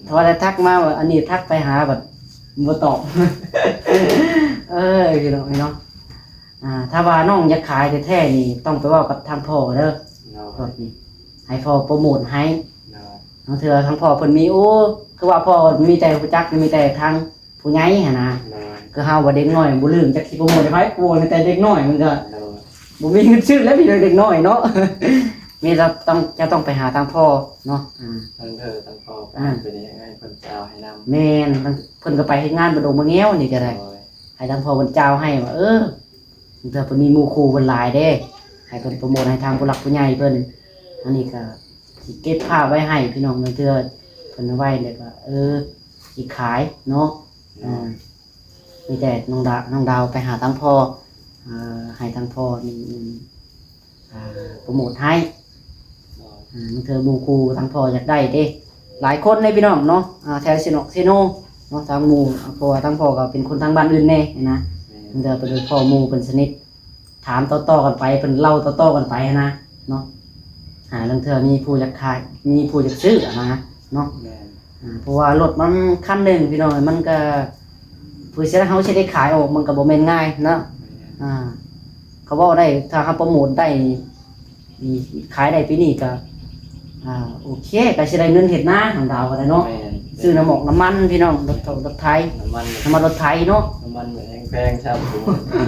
ຖ້າວ່າໄດ້ທັກມາວ່າ ອັນນີ້ທັກໄປຫາບັດບໍ່ຕອບ. ເອີ ພີ່ນ້ອງເອີຍເນາະ. ອ່າ ຖ້າວ່ານ້ອງຢາກຂາຍແທ້ໆນີ້ ຕ້ອງໄປເວົ້າກັບທາງພໍ່ເດີ. ໂດຍ ລົດນີ້ ໃຫ້ພໍ່ໂປຣໂມດໃຫ້. ໂດຍ ບາງເທື່ອທາງພໍ່ເພິ່ນມີ ໂອ້ ຄືວ່າພໍ່ມີແຕ່ຮູ້ຈັກ ມີແຕ່ທາງ ຜູ້ໃຫຍ່ຫັ້ນນະ. ໂດຍ ຄືເຮົາວ່າເດັກນ້ອຍບໍ່ເລີ່ມຈັກຊິໂປຣໂມດໃຫ້ໃຜ ໂປຣໂມດໃຫ້ແຕ່ເດັກນ້ອຍ ມັນກໍ ໂດຍ ບໍ່ມີເງິນຊື້ແລ້ວພີ່ນ້ອງ ເດັກນ້ອຍເນາະ. ມີແຕ່ຕ້ອງ ຈະຕ້ອງໄປຫາທາງພໍ່ເນາະ. ອ່າ ທາງເທີ ທາງພໍ່ ອ່າ ເປັນຫຍັງໃຫ້ເພິ່ນຈ່າວໃຫ້ນຳ. ແມ່ນ ເພິ່ນກໍໄປເຮັດງານບໍ່ດົງບໍ່ແງວນີ້ກໍໄດ້. ໂດຍ ໃຫ້ທາງພໍ່ເພິ່ນຈ່າວໃຫ້ວ່າ ເອີ ເທື່ອເພິ່ນມີໝູ່ຄູ່ເພິ່ນຫຼາຍເດ້ ໃຫ້ເພິ່ນໂປຣໂມດໃຫ້ທາງຜູ້ຫຼັກຜູ້ໃຫຍ່ເພິ່ນ. ອັນນີ້ກໍຊິເກັບພາບໄວ້ໃຫ້ພີ່ນ້ອງ ບາງເທື່ອເພິ່ນໄວ້ແລ້ວກໍ ເອີ ຊິຂາຍເນາະ. ເນາະ ອ່າ ມີແຕ່ນ້ອງດາ ນ້ອງດາວໄປຫາທາງພໍ່ ເອີ ໃຫ້ທາງພໍ່ນີ້ ອ່າ ໂປຣໂມດໃຫ້. ເນາະ ອ່າ ບາງເທື່ອໝູ່ຄູ່ທາງພໍ່ຢາກໄດ້ເດ້ ຫຼາຍຄົນເດ້ພີ່ນ້ອງເນາະ. ອ່າ ແຖວເຊໂນ ເຊໂນເນາະ ທາງໝູ່ ເພາະວ່າທາງພໍ່ກໍເປັນຄົນທາງບ້ານອື່ນແດ່ນະ. ແມ່ນ ບາງເທື່ອເພິ່ນພໍ້ໝູ່ເພິ່ນສະໜິດ ຖາມຕໍ່ໆກັນໄປ ເພິ່ນເລົ່າຕໍ່ໆກັນໄປຫັ້ນນະເນາະ. ອ່າ ລາງເທື່ອມີຜູ້ຢາກຂາຍ ມີຜູ້ຢາກຊື້ຫັ້ນນະເນາະ. ແມ່ນ ອ່າ ເພາະວ່າລົດມັນຄັນໜຶ່ງພີ່ນ້ອງ ມັນກໍ ເພື່ອຊິ ເຮົາຊິໄດ້ຂາຍອອກ ມັນກໍບໍ່ແມ່ນງ່າຍເນາະ. ແມ່ນ ອ່າ ເຂົາເວົ້າໄດ້ ຖ້າເຮົາໂປຣໂມດໄດ້ ນີ້ ຂາຍໄດ້ປີນີ້ກໍ ອ່າ ໂອເຄ ກໍຊິໄດ້ເງິນເຮັດນາ ນ້ອງດາວກໍໄດ້ເນາະ. ແມ່ນ ຊື້ນ້ຳໝອກນ້ຳມັນພີ່ນ້ອງ ລົດຖອກລົດໄຖ ນ້ຳມັນ ນ້ຳມັນລົດໄຖເນາະ. ນ້ຳມັນແພງໆຊ້ຳ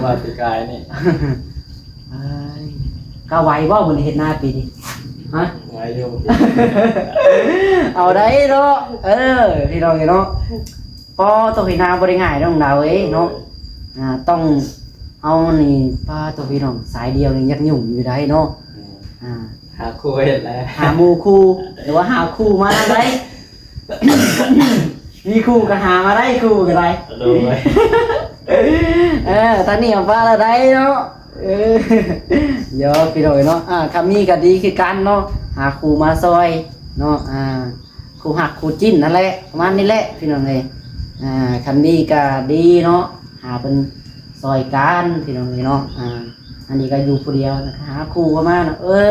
ວ່າປີກາຍນີ້. ເອີຍ ກະໄຫວບໍ່ມື້ນີ້ເຮັດນາປີນີ້? ຮະ? ໄຫວຢູ່ ເອົາໄດ້ເນາະ. ເອີ ພີ່ນ້ອງເອີຍເນາະ ປໍໂຕ ເຮັດນາບໍ່ໄດ້ງ່າຍດອກ ນ້ອງດາວເອີຍເນາະ. ໂດຍ ອ່າ ຕ້ອງເອົານີ້ ປ້າໂຕ ພີ່ນ້ອງ ສາຍດຽວນີ້ຢາກຫຍຸ້ງຢູ່ໃດເນາະ. ແມ່ນ ອ່າ ຫາຄູ່ເຮັດແຫຼະ ຫາໝູ່ຄູ່ ຫຼືວ່າຫາຄູ່ມານຳໃດ. ມີຄູ່ກໍຫາມາໄດ້ ຄູ່ກໍໄດ້. ໂດຍ ເອີ ທາງນີ້ເອົາປາລະໄດ້ເນາະ. ເອີ ຢອກພີ່ນ້ອງເນາະ. ອ່າ ຄັນມີກໍດີຄືກັນເນາະ ຫາຄູ່ມາຊ່ອຍເນາະ. ອ່າ ຄູ່ຮັກຄູ່ຈິ້ນນັ້ນແຫຼະ ປະມານນີ້ແຫຼະພີ່ນ້ອງເອີຍ. ອ່າ ຄັນມີກໍດີເນາະ ຫາເພິ່ນຊ່ອຍກັນພີ່ນ້ອງເອີຍເນາະ. ອ່າ ອັນນີ້ກໍຢູ່ຜູ້ດຽວ ຫາຄູ່ເຂົ້າມາເນາະ ເອີ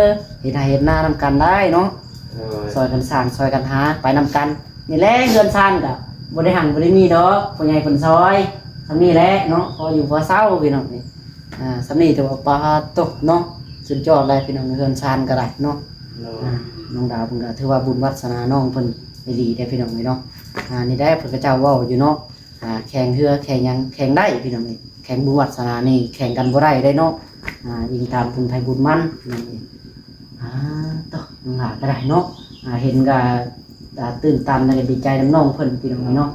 ເຮັດໄຮ່ເຮັດນານຳກັນໄດ້ເນາະ. ໂດຍ ຊ່ອຍກັນສ້າງຊ່ອຍກັນຫາໄປນຳກັນນີ້ແຫຼະ. ເຮືອນຊານກໍບໍ່ໄດ້ຮັ່ງບໍ່ໄດ້ມີດອກ ຜູ້ໃຫຍ່ເພິ່ນຊ່ອຍ ສ່ຳນີ້ແຫຼະເນາະ ພໍຢູ່ພໍເຊົາພີ່ນ້ອງເອີຍ. ອ່າ ສ່ຳນີ້ຖືວ່າ ປາໂຕ ເນາະ ສຸດຍອດແລ້ວພີ່ນ້ອງ ເຮືອນຊານກໍໄດ້ເນາະ. ໂດຍ ອ່າ ນ້ອງດາວເພິ່ນກໍຖືວ່າບຸນວາດສະໜານ້ອງເພິ່ນອີ່ຫຼີເດ້ພີ່ນ້ອງເອີຍເນາະ. ອ່າ ນີ້ແຫຼະເພິ່ນ ເຂົາເຈົ້າເວົ້າຢູ່ເນາະ ອ່າ ແຂ່ງເຮືອແຂ່ງຫຍັງແຂ່ງໄດ້ພີ່ນ້ອງເອີຍ ແຂ່ງບຸນວາດສະໜານີ້ແຂ່ງກັນບໍ່ໄດ້ເດ້ເນາະ. ອ່າ ອີງຕາມບຸນໃຜບຸນມັນພີ່ນ້ອງເອີຍ. ອ່າ ໂຕ ນ້ອງຫຼ້າກໍໄດ້ເນາະ ອ່າ ເຫັນກໍ ອ່າ ຕື່ນຕັນ ແລ້ວກໍດີໃຈນຳນ້ອງເພິ່ນພີ່ນ້ອງເອີຍເນາະ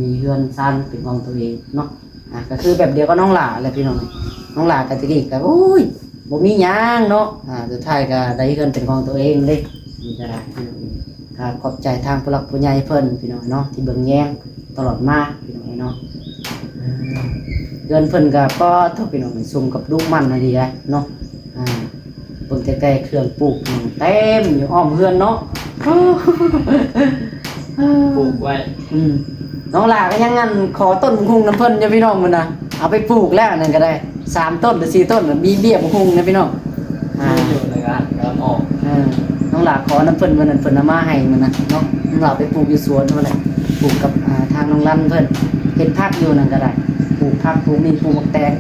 ມີເຮືອນຊານເປັນຂອງຕົວເອງເນາະ. ອ່າ ກໍຄືແບບດຽວກັບນ້ອງຫຼ້າແຫຼະພີ່ນ້ອງ. ນ້ອງຫຼ້າກໍແຕ່ກີ້ກໍ ໂອ້ຍ ບໍ່ມີຫຍັງເນາະ ອ່າ ສຸດທ້າຍກໍໄດ້ເຮືອນເປັນຂອງຕົວເອງເດ້. ນີ້ກໍໄດ້ພີ່ນ້ອງເອີຍ ກໍຂອບໃຈທາງຜູ້ຫຼັກຜູ້ໃຫຍ່ເພິ່ນພີ່ນ້ອງເນາະ ທີ່ເບິ່ງແຍງຕະຫຼອດມາພີ່ນ້ອງເນາະ. ເຮືອນເພິ່ນກໍ ປາໂຕ ພີ່ນ້ອງ ສົມກັບດຸໝັ່ນອີ່ຫຼີເນາະ. ອ່າ ເບິ່ງແຕ່ເຄື່ອງປູກເຕັມຢູ່ອ້ອມເຮືອນເນາະ ປູກໄວ້. ອືມ ນ້ອງຫຼ້າກໍຍັງ ອັນ ຂໍຕົ້ນບັກຫຸ່ງນຳເພິ່ນຢູ່ພີ່ນ້ອງ ມື້ນະ ເອົາໄປປູກແລ້ວ ອັນນັ້ນກໍໄດ້ ສາມຕົ້ນຫຼືສີ່ຕົ້ນ ມີເບ້ຍບັກຫຸ່ງນະພີ່ນ້ອງ. ອ່າ ມີຢູ່ໃນການກຳອອກ. ເອີ ນ້ອງຫຼ້າຂໍນຳເພິ່ນ ມື້ນັ້ນເພິ່ນເອົາມາໃຫ້ມື້ນັ້ນເນາະ ນ້ອງຫຼ້າໄປປູກຢູ່ສວນພຸ້ນແຫຼະ ປູກກັບ ອ່າ ທາງນ້ອງລັນເພິ່ນ ເຮັດຜັກຢູ່ນັ້ນກໍໄດ້ ປູກຜັກ ປູກໝີ່ ປູກໝາກແຕງ.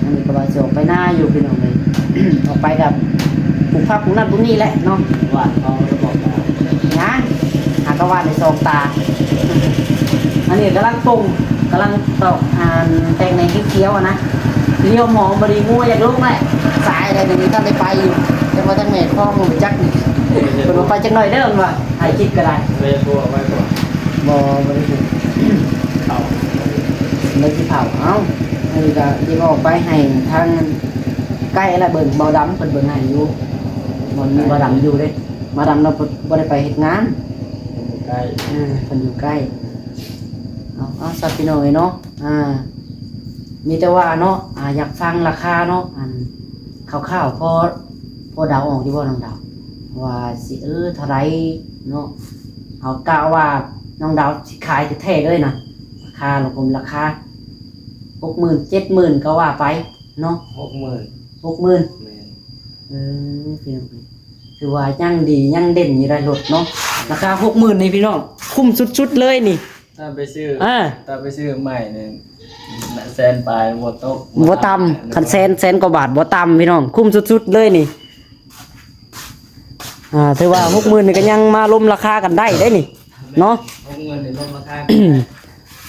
ອັນນີ້ກໍວ່າຊິອອກໄປນາຢູ່ພີ່ນ້ອງເອີຍ ອອກໄປກັບປູກຜັກປູກນັ້ນປູກນີ້ແຫຼະເນາະ. ຫວ່ານເຂົາແລ້ວບໍ່? ຍັງ ຫາກໍຫວ່ານໄດ້ສອງຕາ. ອັນນີ້ກຳລັງປົງ ກຳລັງຕອກ ອັນ ແຕ່ງໃນຂຽວໆ ຫັ້ນນະ ລຽວມອງບໍ່ດີ ງົວຢາກລົງແຫຼະ ສາຍແລ້ວ ດຽວນີ້ທັນໄດ້ໄປຢູ່ ແຕ່ວ່າທາງແມ່ຄອງບໍ່ຈັກນີ້ ເພິ່ນວ່າໄປຈັກໜ້ອຍເດີ ເພິ່ນວ່າ ຖ່າຍຄລິບກໍໄດ້. ບໍ່ໄດ້ປົກໄວ້ບໍ່? ບໍ່ ບໍ່ໄດ້ປົກ ເຂົາ ໄດ້ຊິເຜົາ. ເອົ້າ ອັນນີ້ກໍຊິອອກໄປໃຫ້ທາງໃກ້ລະ ເບິ່ງ ບ່າວດຳເພິ່ນເບິ່ງໃຫ້ຢູ່ ບ່ອນມີບ່າວດຳຢູ່ເດ້. ບ່າວດຳລາວບໍ່ໄດ້ໄປເຮັດງານ ເພິ່ນຢູ່ໃກ້ ເອີ ເພິ່ນຢູ່ໃກ້. ເອົາ ເນາະ ຊະພີ່ນ້ອງເອີຍເນາະ ອ່າ ມີແຕ່ວ່າເນາະ ອ່າ ຢາກຟັງລາຄາເນາະ ອັນ ຄ່າວໆ ພໍ ພໍເດົາອອກຢູ່ບໍ່ນ້ອງດາວ ວ່າຊິເອີເທົ່າໃດເນາະ? ເຮົາກະວ່ານ້ອງດາວຊິຂາຍແທ້ໆເລີຍນະ ລາຄາລະກົມລາຄາ ຫົກໝື່ນ ເຈັດໝື່ນ ກໍວ່າໄປເນາະ ຫົກໝື່ນ ຫົກໝື່ນ ແມ່ນ ເອີ ພີ່ນ້ອງເອີຍ ຖືວ່າຍັງດີຍັງເດັ່ນຢູ່ໄດ໋ລົດເນາະ ລາຄາຫົກໝື່ນນີ້ພີ່ນ້ອງ ຄຸ້ມສຸດໆເລີຍນີ້ ຖ້າໄປຊື້ ອ່າ ຖ້າໄປຊື້ໃໝ່ນີ້ແສນປາຍບໍ່ຕົກ ບໍ່ຕ່ຳ ບໍ່ຕ່ຳ ຄັນແສນ ແສນກວ່າບາດບໍ່ຕ່ຳພີ່ນ້ອງ ຄຸ້ມສຸດໆເລີຍນີ້ ອ່າ ຖືວ່າຫົກໝື່ນນີ້ກໍຍັງມາລົມລາຄາກັນໄດ້ເດ້ນີ້ເນາະ ຫົກໝື່ນນີ້ລົມລາຄາກັນໄດ້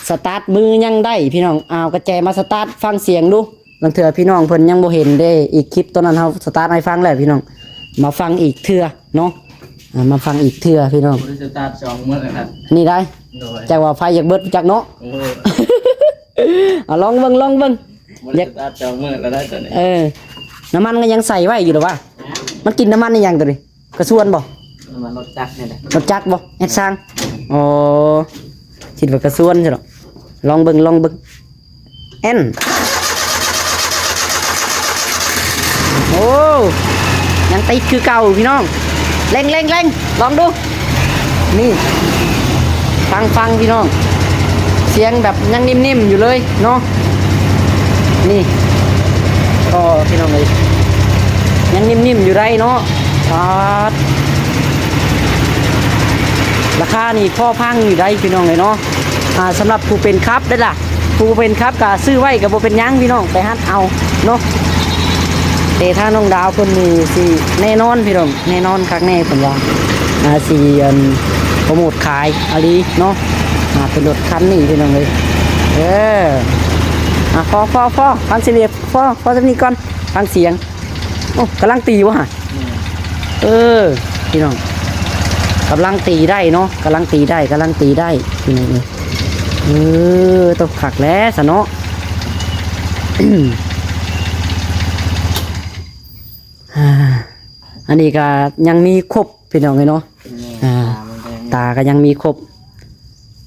ສະຕາດມືຍັງໄດ້ພີ່ນ້ອງ ເອົາກະແຈມາສະຕາດຟັງສຽງດູ ລາງເທື່ອພີ່ນ້ອງເພິ່ນຍັງບໍ່ເຫັນເດ້ ອີກຄລິບຕອນນັ້ນເຮົາສະຕາດໃຫ້ຟັງແລ້ວພີ່ນ້ອງ ມາຟັງອີກເທື່ອເນາະ ອ່າ ມາຟັງອີກເທື່ອພີ່ນ້ອງ ບໍ່ໄດ້ສະຕາດສອງມື້ແລ້ວ ນີ້ໄດ້ ໂດຍ ຈັກວ່າໄຟຢາກເບິດຈັກເນາະ ໂອ້ຍ ເອົາລອງເບິ່ງ ລອງເບິ່ງ ບໍ່ໄດ້ສະຕາດສອງມື້ແລ້ວໄດ້ຕອນນີ້ ເອີ ນ້ຳມັນກໍຍັງໃສ່ໄວ້ຢູ່ດອກວ່າ ມັນກິນນ້ຳມັນອີຫຍັງໂຕນີ້? ກະຊວນບໍ່? ນ້ຳມັນລົດຈັກນີ້ແຫຼະ ລົດຈັກບໍ່? ເຮັດຊ່າງ ອໍ ຄິດວ່າກະຊວນຊະດອກ ລອງເບິ່ງ ລອງເບິ່ງ ແອນ ໂອ້ ຍັງຕິດຄືເກົ່າພີ່ນ້ອງ ເລັ່ງໆໆ ລອງດູ ນີ້ ຟັງໆ ພີ່ນ້ອງ ສຽງແບບຍັງນິ່ມໆຢູ່ເລີຍເນາະ ນີ້ ກໍພີ່ນ້ອງເອີຍ ຍັງນິ່ມໆຢູ່ໄດ໋ເນາະ ປາດ ລາຄານີ້ພໍຟັງຢູ່ໄດ໋ພີ່ນ້ອງເອີຍເນາະ ອ່າ ສຳລັບຜູ້ເປັນຂັບເດ້ລະ ຜູ້ເປັນຂັບກໍຊື້ໄວ້ກໍບໍ່ເປັນຫຍັງພີ່ນ້ອງ ໄປຫັດເອົາເນາະ ແຕ່ທາງນ້ອງດາວເພິ່ນນີ້ຊິແນ່ນອນພີ່ນ້ອງ ແນ່ນອນຄັກແນ່ເພິ່ນວ່າ ອ່າ ຊິ ອັນ ໂປຣໂມດຂາຍອີ່ຫຼີເນາະ ອ່າ ເປັນລົດຄັນນີ້ພີ່ນ້ອງເອີຍ ເອີ ອ່າ ພໍ ພໍ ພໍ ຟັງສຽງ ພໍ ພໍສ່ຳນີ້ກ່ອນ ຟັງສຽງ ໂອ້ ກຳລັງຕີບໍ່ຫະ? ເອີ ພີ່ນ້ອງ ກຳລັງຕີໄດ້ເນາະ ກຳລັງຕີໄດ້ ກຳລັງຕີໄດ້ ພີ່ນ້ອງເອີຍ ເອີ ໂຕ ຄັກແຫຼະຊະເນາະ ອ່າ ອັນນີ້ກໍຍັງມີຄົບພີ່ນ້ອງເອີຍເນາະ ແມ່ນ ອ່າ ຕາມັນກໍຍັງມີ ຕາກໍຍັງມີຄົບ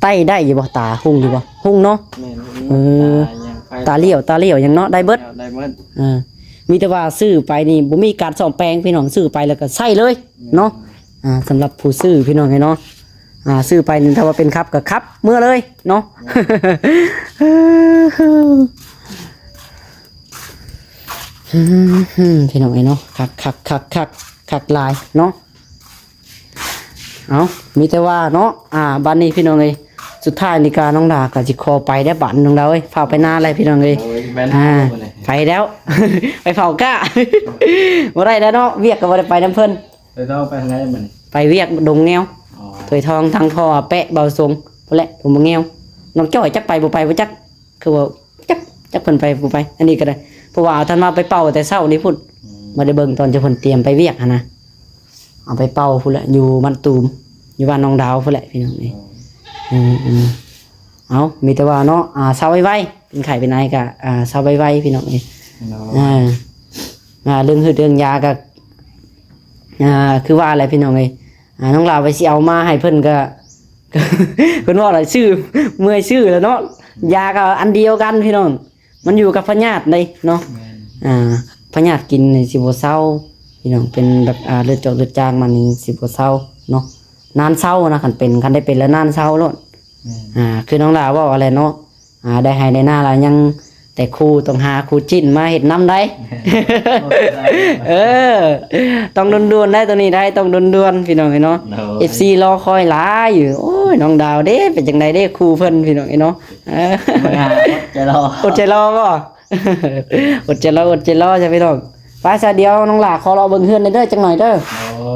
ໄຕ້ໄດ້ຢູ່ບໍ່? ຕາຮຸ່ງຢູ່ບໍ່? ຮຸ່ງເນາະ ແມ່ນ ເອີ ຕາຫຍັງໄຟ ຕາຫຼ້ຽວ ຕາຫຼ້ຽວຫຍັງເນາະ ໄດ້ເບິດ ໄດ້ເບິດ ເອີ ມີແຕ່ວ່າຊື້ໄປນີ້ບໍ່ມີການສ້ອມແປງພີ່ນ້ອງ ຊື້ໄປແລ້ວກໍໃຊ້ເລີຍເນາະ ອ່າ ສຳລັບຜູ້ຊື້ພີ່ນ້ອງເອີຍເນາະ ອ່າ ຊື້ໄປນີ້ຖ້າວ່າເປັນຂັບກໍຂັບເມືອເລີຍເນາະ ແມ່ນ ອືມ ພີ່ນ້ອງເອີຍເນາະ ຄັກໆໆໆ ຄັກຫຼາຍເນາະ ເອົ້າ ມີແຕ່ວ່າເນາະ ອ່າ ບາດນີ້ພີ່ນ້ອງເອີຍ ສຸດທ້າຍນີ້ກະນ້ອງດາກະຊິຂໍໄປແລ້ວ ບາດນ້ອງດາເອີຍ ຟ້າວໄປນາແລ້ວພີ່ນ້ອງເອີຍ ໂອ້ຍ ແມ່ນ ອ່າ ແລ້ວ ໄປແລ້ວ ໄປເຝົ້າກ້າ ບໍ່ໄດ້ແລ້ວເນາະ ວຽກກໍບໍ່ໄດ້ໄປນຳເພິ່ນ ໄປຕໍ່ໄປທາງໃດບັດນີ້? ໄປວຽກດົງແງວ ອໍ ຖ້ວຍທອງ ທາງພໍ່ອາແປະ ເບົາສົງ ພຸ້ນແຫຼະ ດົງແງວ ນ້ອງຈ້ອຍຈັກໄປບໍ່ໄປບໍ່ຈັກ ຄືວ່າ ຈັກ ຈັກເພິ່ນໄປບໍ່ໄປ ອັນນີ້ກໍໄດ້ ເພາະວ່າເອົາທ່ານມາໄປເປົ່າແຕ່ເຊົ້ານີ້ພຸ້ນ ອືມ ບໍ່ໄດ້ເບິ່ງຕອນທີ່ເພິ່ນຕຽມໄປວຽກຫັ້ນນະ ເອົາໄປເປົ່າພຸ້ນແຫຼະ ຢູ່ບ້ານຕູມ ຢູ່ບ້ານນ້ອງດາວພຸ້ນແຫຼະ ພີ່ນ້ອງເອີຍ ອໍ ເອີ ເອີ ເອົ້າ ມີແຕ່ວ່າເນາະ ອ່າ ເຊົາໄວໆ ເປັນໄຂ້ເປັນໄອກໍ ອ່າ ເຊົາໄວໆ ພີ່ນ້ອງເອີຍ ໂດຍ ອ່າ ອ່າ ເລື່ອງຮືດເລື່ອງຢາກໍ ອ່າ ຄືວ່າແຫຼະ ພີ່ນ້ອງເອີຍ ອ່າ ນ້ອງລາວໄປຊິເອົາມາໃຫ້ເພິ່ນກໍ ເພິ່ນເວົ້າຫຼາຍຊື່ ເມື່ອຍຊື່ແລ້ວເນາະ ຢາກໍອັນດຽວກັນພີ່ນ້ອງ ມັນຢູ່ກັບພະຍາດເດ້ເນາະ ແມ່ນ ອ່າ ພະຍາດກິນນີ້ຊິບໍ່ເຊົາ ພີ່ນ້ອງ ເປັນແບບ ອ່າ ເລືອດຈອກເລືອດຈາງມານີ້ຊິບໍ່ເຊົາເນາະ ນານເຊົານະ ຄັນເປັນ ຄັນໄດ້ເປັນແລ້ວນານເຊົາໂລດ ແມ່ນ ອ່າ ຄືນ້ອງລາເວົ້າຫັ້ນແຫຼະເນາະ ອ່າ ໄດ້ໄຮ່ໄດ້ນາແລ້ວຍັງແຕ່ຄູ່ ຕ້ອງຫາຄູ່ຈິ້ນມາເຮັດນຳໄດ໋ ແມ່ນ ເອີ ຕ້ອງດ່ວນໆໄດ໋ ໂຕນີ້ໄດ໋ ຕ້ອງດ່ວນໆ ພີ່ນ້ອງເອີຍເນາະ ໂດຍ ເອັຟຊີລໍຄອຍຫຼາຍຢູ່ ໂອ້ຍ ນ້ອງດາວເດ້ ເປັນຈັ່ງໃດເດ້ຄູ່ເພິ່ນ ພີ່ນ້ອງເອີຍເນາະ ເອີ ອດໃຈລໍ ອດໃຈລໍບໍ່? ອົດໃຈລໍ ອົດໃຈລໍຊະພີ່ນ້ອງ ໄປຊະ ດຽວນ້ອງຫຼ້າຂໍເລາະເບິ່ງເຮືອນແດ່ເດີ ຈັກໜ້ອຍເດີ ໂດຍ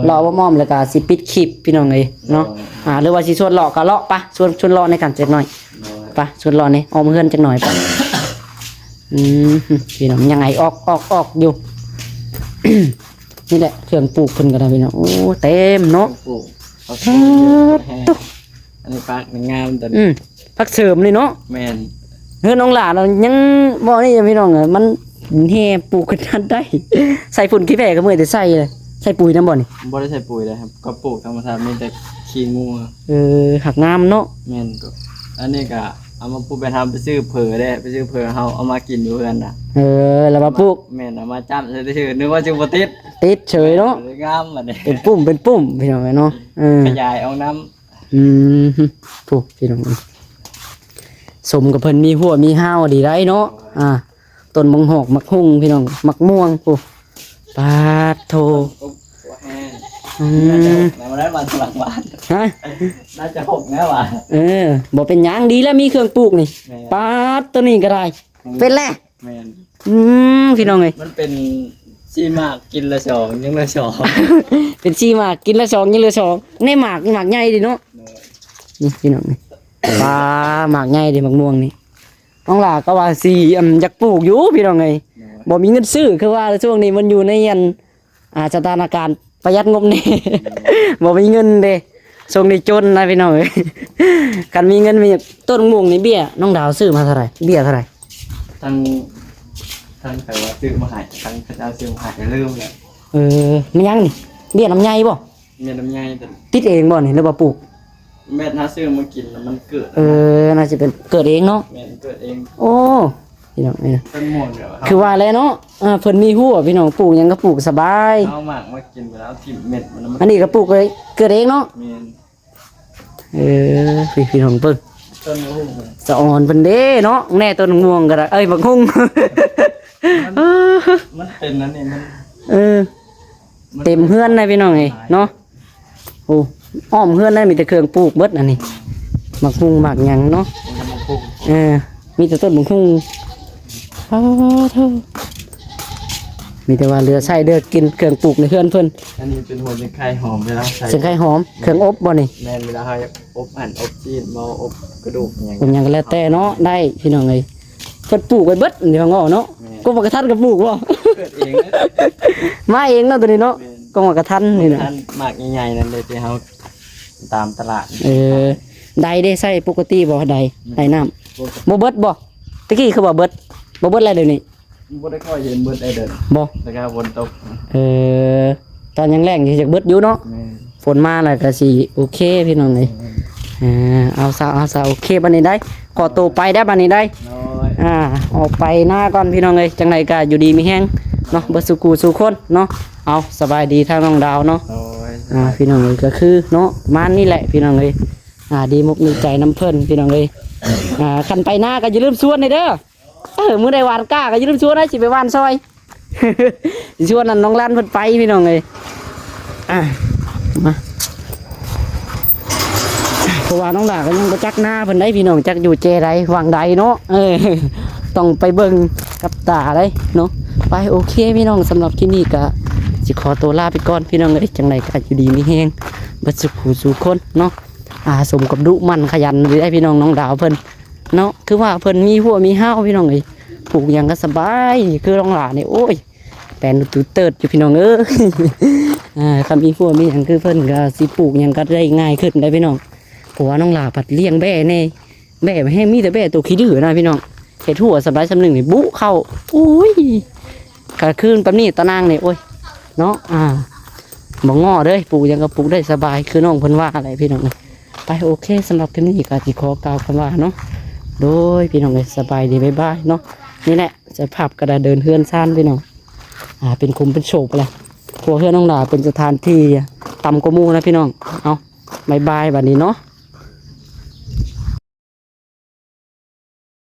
ເລາະອ້ອມໆ ແລ້ວກໍຊິປິດຄລິບ ພີ່ນ້ອງເອີຍເນາະ ໂດຍ ອ່າ ຫຼືວ່າຊິຊວນເລາະກໍເລາະ ໄປ ຊວນ ຊວນເລາະນຳກັນຈັກໜ້ອຍ ໂດຍ ໄປ ຊວນເລາະນີ້ ອ້ອມເຮືອນຈັກໜ້ອຍ ໄປ ອືມ ພີ່ນ້ອງ ຍັງໄອອອກໆໆຢູ່ ນີ້ແຫຼະ ເຄື່ອງປູກເພິ່ນກໍໄດ້ ພີ່ນ້ອງ ໂອ້ ເຕັມເນາະ ປູກ ເອົາ ປາດໂທ້ ອັນນີ້ປາກງາມຕົວ ອືມ ຜັກເສີມນີ້ເນາະ ແມ່ນ ເຮືອນນ້ອງຫຼ້ານະ ຍັງບໍ່ນີ້ ພີ່ນ້ອງ ມັນແຮ່ປູກຂຶ້ນທັນໄດ້ ໃສ່ຝຸ່ນຂີ້ແພ້ກໍເມື່ອຍແຕ່ໃສ່ເລີຍ ໃສ່ປຸຍນຳບໍ່ນີ້? ບໍ່ໄດ້ໃສ່ປຸຍເລີຍ ກໍປູກທຳມະຊາດ ມີແຕ່ຂີ້ງົວ ເອີ ຫາກງາມເນາະ ແມ່ນ ກໍ ອັນນີ້ກໍ ເອົາມາປູກແບບເຮົາໄປຊື້ເຜີເດ້ ໄປຊື້ເຜີເຮົາເອົາມາກິນຢູ່ເຮືອນນະ. ເອີ ແລ້ວມາປູກ ແມ່ນ ເອົາມາຈ້ຳຊື່ໆ ນຶກວ່າຊິບໍ່ຕິດ ຕິດເສີຍເນາະ ເລີຍງາມບັດນີ້ ເປັນປຸ້ມເປັນປຸ້ມ ພີ່ນ້ອງເອີຍເນາະ. ເອີ ຂະຫຍາຍອອກນຳ. ອືມ ໂອ້ ພີ່ນ້ອງເອີຍ ສົມກັບເພິ່ນມີຮົ້ວມີຮາວດີໄດ໋ເນາະ. ອ່າ ຕົ້ນບັກຫອກ ບັກຫຸ່ງ ພີ່ນ້ອງ ບັກມ່ວງ ໂອ້ ປາດໂທ. ອືມ ໜ້າຈະຫົກນະ ບໍ່ໄດ້ວາງຫຼັງບ້ານ ຮະ ໜ້າຈະຫົກແນ່ວ່າ. ເອີ ບໍ່ເປັນຫຍັງ ດີແລ້ວມີເຄື່ອງປູກນີ້. ແມ່ນ ປາດ ໂຕນີ້ກໍໄດ້ ອືມ ເປັນແລ້ວ. ແມ່ນ ອືມ ພີ່ນ້ອງເອີຍ ມັນເປັນສີ່ໝາກ ກິນລະສອງ ຍັງເຫຼືອສອງ ເປັນສີ່ໝາກ ກິນລະສອງ ຍັງເຫຼືອສອງ ໃນໝາກ ໝາກໃຫຍ່ເດເນາະ. ໂດຍ ນີ້ພີ່ນ້ອງນີ້ ປາ ໝາກໃຫຍ່ເດ ໝາກມ່ວງນີ້. ນ້ອງຫຼ້າກໍວ່າຊິ ອືມ ຢາກປູກຢູ່ພີ່ນ້ອງເອີຍ ໂດຍ ບໍ່ມີເງິນຊື້ ຄືວ່າຊ່ວງນີ້ມັນຢູ່ໃນອັນ ອ່າ ສະຖານະການປະຢັດງົບແດ່ ບໍ່ມີເງິນເດ້ ຊ່ວງນີ້ຈົນນະພີ່ນ້ອງເອີຍ. ຄັນມີເງິນມີຫຍັງ ຕົ້ນມ່ວງນີ້ເບ້ຍນ້ອງດາວຊື້ມາເທົ່າໃດ? ເບ້ຍເທົ່າໃດ? ທັງ ທັງໃຜວ່າຊື້ມາໃຫ້ ທັງເຂົາເຈົ້າຊື້ມາໃຫ້ ລືມແລ້ວ. ເອີ ແມ່ນຫຍັງນີ້? ເບ້ຍລຳໄຍບໍ່? ແມ່ນລຳໄຍຕົວນີ້ ຕິດເອງບໍ່ນີ້ ຫຼືວ່າປູກ? ແມ່ນ ເຮົາຊື້ມາກິນແລ້ວມັນເກີດ. ເອີ ໜ້າຈະເປັນເກີດເອງເນາະ. ແມ່ນ ເກີດເອງ. ໂອ້ ພີ່ນ້ອງເອີຍ ຕົ້ນມ່ວງແບບວ່າ ຄືວ່າແຫຼະເນາະ ອ່າ ເພິ່ນມີຮົ້ວ ພີ່ນ້ອງ ປູກຫຍັງກໍປູກສະບາຍ. ເອົາໝາກມາກິນແລ້ວຖິ້ມເມັດມັນ ອັນນີ້ກໍປູກເລີຍ ເກີດເອງເນາະ. ແມ່ນ ເອີ ພີ່ ພີ່ນ້ອງເບິ່ງ ຕົ້ນໝາກຫຸ່ງ ສະອອນເພິ່ນເດ້ເນາະ. ແນ່ ຕົ້ນໝາກມ່ວງກໍໄດ້ ເອີຍ ໝາກຫຸ່ງ ມັນ ເອີ ມັນເປັນອັນນີ້ມັນ ເອີ ມັນເຕັມເຮືອນເລີຍພີ່ນ້ອງເອີຍເນາະ. ໂອ້ ອ້ອມເຮືອນນັ້ນມີແຕ່ເຄື່ອງປູກເບິດອັນນີ້ ໝາກຫຸ່ງໝາກຫຍັງເນາະ. ມີແຕ່ໝາກຫຸ່ງ ເອີ ມີແຕ່ຕົ້ນໝາກຫຸ່ງ. ປາດໂທ້ ມີແຕ່ວ່າເຫຼືອໃຊ້ເຫຼືອກິນ ເຄື່ອງປູກໃນເຮືອນເພິ່ນ. ອັນນີ້ເປັນຫົວຊິງໄຄຫອມ ເວລາໃສ່ ຊິງໄຄຫອມ ເຄື່ອງອົບບໍ່ນີ້? ແມ່ນ ເວລາເຮົາຢາກອົບຫັ້ນອົບຊີ້ນ ບໍ່ອົບກະດູກຫຍັງ ອົບຫຍັງກໍແລ້ວແຕ່ເນາະ ໄດ້ພີ່ນ້ອງເອີຍ. ເພິ່ນປູກໄວ້ເບິດຢູ່ຂ້າງນອກເນາະ. ແມ່ນ ກົມໝາກກະທັນກໍປູກບໍ່? ເກີດເອງເດ້ ມາເອງເນາະໂຕນີ້ເນາະ. ແມ່ນ ກົມໝາກກະທັນນີ້ນະ ໝາກໃຫຍ່ໆນັ້ນເດ້ ທີ່ເຮົາຕາມຕະຫຼາດ. ເອີ ໄດ້ເດ້ ໃຊ້ປົກກະຕິບໍ່? ໄດ້ ໄດ້ນ້ຳ ບໍ່ເບິດບໍ່? ຕະກີ້ຄືວ່າເບິດ ບໍ່ເບິດແລ້ວດຽວນີ້. ບໍ່ໄດ້ຄ່ອຍເຫັນເບິດໄດ້ເດີ ບໍ່ ແລ້ວກໍຝົນຕົກ. ເອີ ຕອນຍາມແລ້ງຊິຢາກເບິດຢູ່ເນາະ. ແມ່ນ ຝົນມາແລ້ວກໍຊິໂອເຄພີ່ນ້ອງເອີຍ. ແມ່ນ ເອີ ເອົາຊະ ເອົາຊະ ໂອເຄ ບັດນີ້ໄດ້ ຂໍໂຕໄປໄດ້ບັດນີ້ໄດ້. ໂດຍ ອ່າ ອອກໄປນາກ່ອນພີ່ນ້ອງເອີຍ ຈັ່ງໃດກໍຢູ່ດີມີແຮງເນາະ ເບິດສູ່ຄູ່ສູ່ຄົນເນາະ. ເອົາ ສະບາຍດີທາງນ້ອງດາວເນາະ. ໂດຍ ອ່າ ພີ່ນ້ອງເອີຍ ກໍຄືເນາະ ປະມານນີ້ແຫຼະພີ່ນ້ອງເອີຍ. ອ່າ ດີມຸກດີໃຈນຳເພິ່ນພີ່ນ້ອງເອີຍ. ອ່າ ຄັນໄປນາກໍຢ່າລືມຊວນເດີ. ເອີ ມື້ໃດຫວ່ານກ້າກໍຢ່າລືມຊວນນະ ຊິໄປຫວ່ານຊ່ອຍ ຊິຊວນອັນນ້ອງລັນເພິ່ນໄປພີ່ນ້ອງເອີຍ. ອ່າ ມາ ເພາະວ່ານ້ອງຫຼ້າກໍຍັງບໍ່ຈັກນາເພິ່ນໄດ໋ພີ່ນ້ອງ ຈັກຢູ່ແຈໃດຫວ່າງໃດເນາະ. ເອີ ຕ້ອງໄປເບິ່ງກັບຕາໄດ໋ເນາະ. ໄປ ໂອເຄພີ່ນ້ອງ ສຳລັບຄລິບນີ້ກໍຊິຂໍໂຕລາໄປກ່ອນພີ່ນ້ອງເອີຍ. ຈັ່ງໃດກໍຢູ່ດີມີແຮງເບິດສູ່ຄູ່ສູ່ຄົນເນາະ. ອ່າ ສົມກັບດຸໝັ່ນຂະຫຍັນຢູ່ໄດ໋ພີ່ນ້ອງ ນ້ອງດາວເພິ່ນ ເນາະ ຄືວ່າເພິ່ນມີຮົ້ວມີຮາວພີ່ນ້ອງເອີຍ ປູກຫຍັງກໍສະບາຍ. ຄືນ້ອງຫຼ້ານີ້ ໂອ້ຍ ແປນຕູເຕີດຢູ່ພີ່ນ້ອງເອີຍ. ອ່າ ຄັນມີຮົ້ວມີຫຍັງຄືເພິ່ນກໍຊິປູກຫຍັງກໍໄດ້ງ່າຍຂຶ້ນໄດ໋ພີ່ນ້ອງ. ເພາະວ່ານ້ອງຫຼ້າພັດລ້ຽງແບ້ແດ່ ແບ້ແຮງມີແຕ່ແບ້ໂຕຂີ້ດື້ນະພີ່ນ້ອງ. ເຮັດຮົ້ວສ່ຳໃດສ່ຳໜຶ່ງນີ້ບຸເຂົ້າ ໂອ້ຍ ກະຄືນປານນີ້ຕານາງນີ້ ໂອ້ຍ ເນາະ. ອ່າ ບໍ່ງໍ້ເດີ ປູກຫຍັງກໍປູກໄດ້ສະບາຍ ຄືນ້ອງເພິ່ນວ່າແຫຼະພີ່ນ້ອງ. ໄປ ໂອເຄ ສຳລັບຄລິບນີ້ກໍຊິຂໍກ່າວຄຳວ່າເນາະ ໂດຍ ພີ່ນ້ອງເອີຍ ສະບາຍດີ ບາຍບາຍເນາະ. ນີ້ແຫຼະ ສະພາບກະດານເດີ່ນເຮືອນຊານພີ່ນ້ອງ ອ່າ ເປັນຂຸມເປັນໂສບແຫຼະ. ຄົວເຮືອນນ້ອງຫຼ້າເປັນສະຖານທີ່ຕ່ຳກວ່າໝູ່ນະພີ່ນ້ອງ. ເອົາ ບາຍບາຍບັດນີ້ເນາະ.